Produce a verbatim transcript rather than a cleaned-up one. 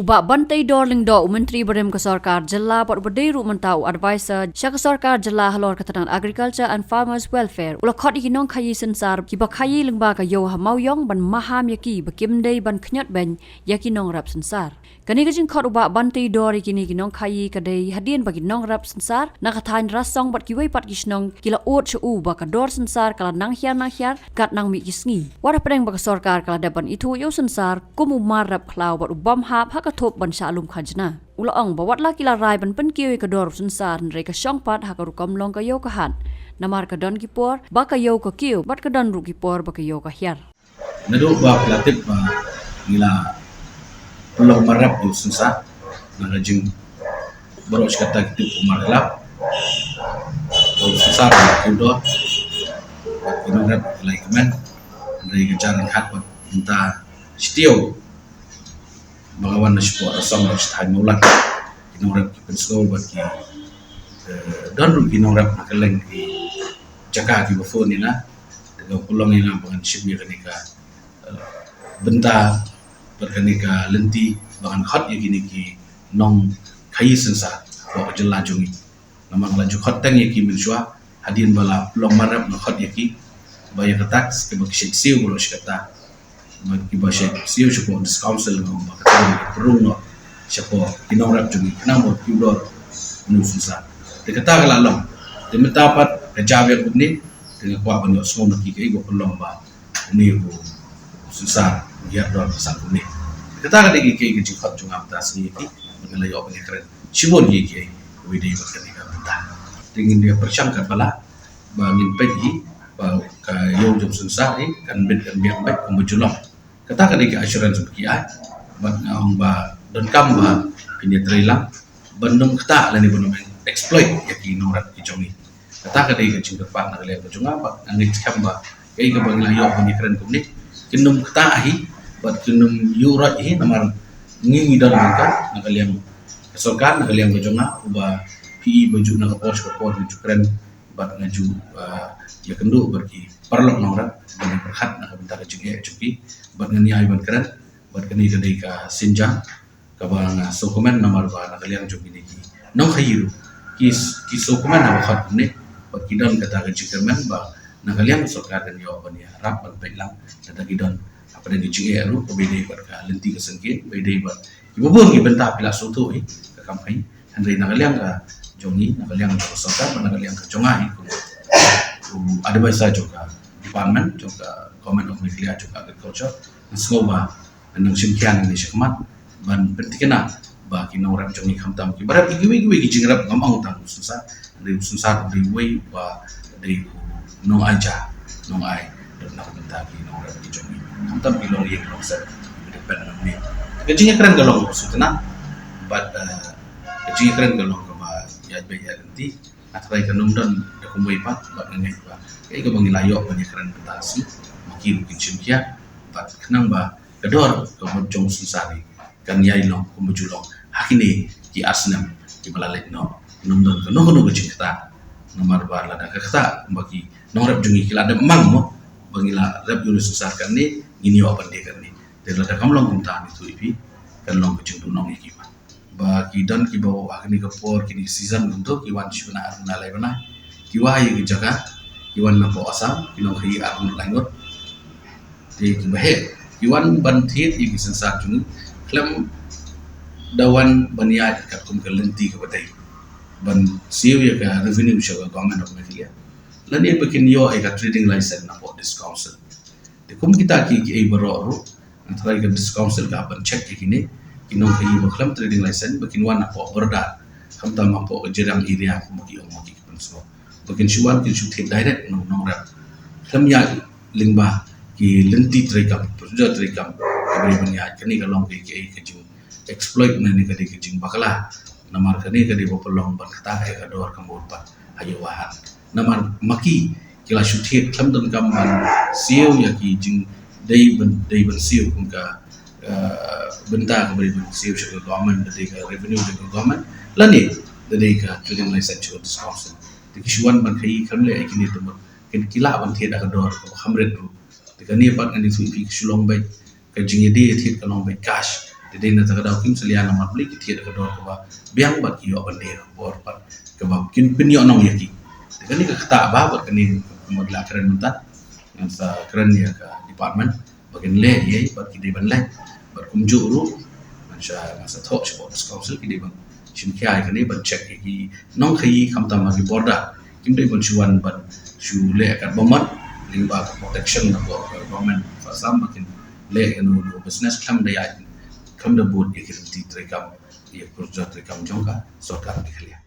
Bah Banteidor Lyngdoh, u Myntri barim ka sorkar jylla bad uba dei ruh mynta u advisor sha ka sorkar jylla halor ka tnat Agriculture and Farmers Welfare, u la khot ïa ki nongkhaïi synsar kiba khaïi lyngba ka ïew ha Mawïong ban maham ïa ki ba kim dei ban khñiot beiñ ïa ki nongrep synsar. Kane ka jingkhot u Bah Banteidor ïa kine ki nongkhaïi ka dei hadien ba ki nongrep synsar na ka thaiñ Rasong bad kiwei pat ki shnong ki la ud sha u ba ka dor synsar ka la nang hiar nang hiar kat nang mih ki sngi. Wat hapdeng ba ka sorkar ka la dep ban ithuh ïa u synsar kum u mar rep khlaw bad u bym hap ha ka thup ban shah lum khajna. U la ong ba wat la ki la rai ban pynkiew ïa ka dor u synsar, hynrei ka shong pat ha ka rukom long ka ïew ka hat. Namar ka don ki por ba ka ïew ka kiew bad ka don ruh ki por ba ka ïew ka hiar. Naduh ba phi la tip ba ngi la pynlong mar rep ïa u synsar, na ka jing baroh shi katta ki tip u mar khlaw. Ba u synsar u la kiew dor, ba ki nongrep ki la ïa kmen. Hynrei ka jar ryngkat bad mynta shi taïew ba nga wan na shapoh Rasong bad shi thaiñ Mawlai, ki nongrep ki pynsngew bad ki, eh, don ruh ki nongrep na kylleng ki jaka kiba phone ïa nga. Te ka pynlong ïa nga ba ngan shim ïa kane ka, eh, bynta bad kane ka lynti ba ngan khot ïa kine ki nongkhaïi synsar hapoh ka jylla jong ngi. Namar nga la ju khot tang ïa ki mynshuwa, hadien ba la pynlong mar rep nga khot ïa ki, ba ïa ka tax kiba ki shait siew baroh shi katta, ba kiba shait siew shapoh District Council, nga ong ba kata ka pynrung noh shapoh ki nongrep jong ngi khnang ba kiew dor une u synsar. Te kata ka la long. Te mynta pat ka jia biang kumne, te nga kwah ban ïohsngew na ki kaei ba pynlong ba une u synsar u hiar dor ba sah kumne. Kata ka dei ka, ka jingkhot jong nga mynta sngi ïa ki, ba ngi la ïoh ban ïakren shibun ïa kiei kiei dei bad kane ka bynta. Te ngin ïa pyrshang katba lah ba ngin peit hi ba ka ïew jong u synsar hi kan bit kan biang beit kumba ju long. Kata ka dei ka assurance ba ki ai. Bad nga ong ba donkam ba phin ïatreilang ban ym ktah lane ban ym exploit ïa ki nongrep ki jong ngi. Kata ka dei ka jingkyrpad na ka liang ka jong nga, bad nga ngeit skhem ba kaei kaba ngi la ïoh ban ïakren kumne kin ym ktah hi bad kin ym ïuh roit hi, namar ngi ngi don ryngkat na ka liang ka sorkar, na ka liang ka jong nga, uba phi i ba ju na ka por sha ka por nga ju kren bad nga ju, ah, ïakynduh bad ki paralok nongrep ban ïa pyrkhat na ka bynta ka jingeh jong ki, bad ngan ïai ban kren. Bad kane ka dei ka sienjam kaba nga sngewkmen, namar ba na ka liang jong kine ki nongkhaïi ruh ki, ki sngewkmen haba khot kumne, bad ki don kata ka jingkyrmen ba na ka liang ka sorkar kan ïoh ban ïarap ban peit lang, kata ki don hapdeng ka jingeh ruh kaba ïadei bad ka lynti ka syngkien, ba ïadei bad kiba bun ki bynta phi la sngewthuh hi ka kam khaïi. Hynrei na ka liang ka jong ngi, na ka liang jong ka sorkar bad na ka liang ka jong nga hi kum u advisor jong ka department jong ka Government of Meghalaya jong ka Agriculture, nga sngew ba ngan nang shim khia nangne shakhmat ban pynthikna ba ki nongrep jong ngi, khamtam kiba rep ïa kiwei kiwei ki jingrep, ngam ong tang u synsar, hynrei u synsar u dei uwei uba dei u nongai ja, nongai dep na ka bynta ki nongrep ki jong ngi, khamtam ki longïing longsem kiba depend na une. Ka jingïakren ka long kaba sngewtynnat bad, eh, ka jingïakren ka long kaba ïaid beit ïaid lynti. Nga tharai kan ym don da kumwei pat, bad nga ngeit ba kaei kaba ngi la ïoh ban ïakren mynta ka sngi, ma ki ruh kin shim khia, bad khnang ba ka dor ka mut jong u synsar hi kan ïai long kumba ju long ha kine ki ar snem kiba la leit noh. Kan ym don kano kano ka jingktah, namar ba lada ka ktah, kumba ki nongrep jong ngi ki la dep mang mo ba ngi la rep ïa une u synsar katne, ngin ïoh ban die katne. Te lada kam long kumta, ngi ïathuh ïa phi, kan long ka jingduhnong ïa ki pat. Ba ki don kiba ha kane ka por, kine ki season kumto, ki wan shu na ar bnai lai bnai. Ki wai ïa ki jaka, ki wan napoh Assam, ki nongkhaïi ar ngut lai ngut. Te kiba heh, ki wan ban thied ïa ki synsar jong ngi khlem da wan ban ïaid katkum ka lynti kaba dei, ban siew ïa ka revenue sha ka Government of Meghalaya, lane ba kin ïoh ïa ka trading license napoh District Council. Te kum kita ki, kiei baroh ruh, nga tharai ka District Council ka hap ban check ïa kine ki nongkhaïi ba khlem trading license ba kin wan napoh border, khamtam hapoh ka Jirang area, kumba ki ong ma ki, ki pynsngew, ba kin shu wan kin shu thied direct na u nongrep, khlem ïaid lyngba ki lynti treikam, procedure treikam kaba dei ban ïaid. Kane ka long ka, ka, ka jing exploit, ne, ne ka dei ka jingbakla. Namar kane ka dei ba pynlong ban ktah ïa ka dor ka mut pat ha ïew ha hat. Namar ma ki, ki la shu thied khlem donkam ban siew ïa ki jingdei ban, dei ban siew kum ka, eh, bynta kaba dei ban siew sha ka government, da dei ka revenue jong ka government, lane da dei ka trading license jong ka District Council. Te ki shu wan ban khaïi khlem leh ïa kine, te mut kin, ki lah ban thied ha ka dor kaba kham rit ruh. Te kane pat ngan ïathuh ïa phi, ka shu long beit, ka jingïadie ïathied ka long beit cash. Te dei na kata ka daw kim salia namar balei ki thied da ka dor kaba biang bad ki ïoh ban leh ka bor bad kaba kin pynïoh nong ïa ki. Te kane ka ktah ba bad kane ka mut la kren mynta ngan sa kren ïa ka department ba kin leh ïa bad ki dei ban leh bad kumjuh ruh ngan sa ngan sa thoh sha Borders Council ki dei ban shim khia ïa kane ban check ïa ki nongkhaïi khamtam ha ki border kim dei ban shu wan ban shu leh kat ba mat lyngba ka protection na ka government of Assam ba kin leh ïa no business khlem da ïaid khlem da bud ïa ki lynti treikam ïa ka treikam jong ka sorkar Meghalaya.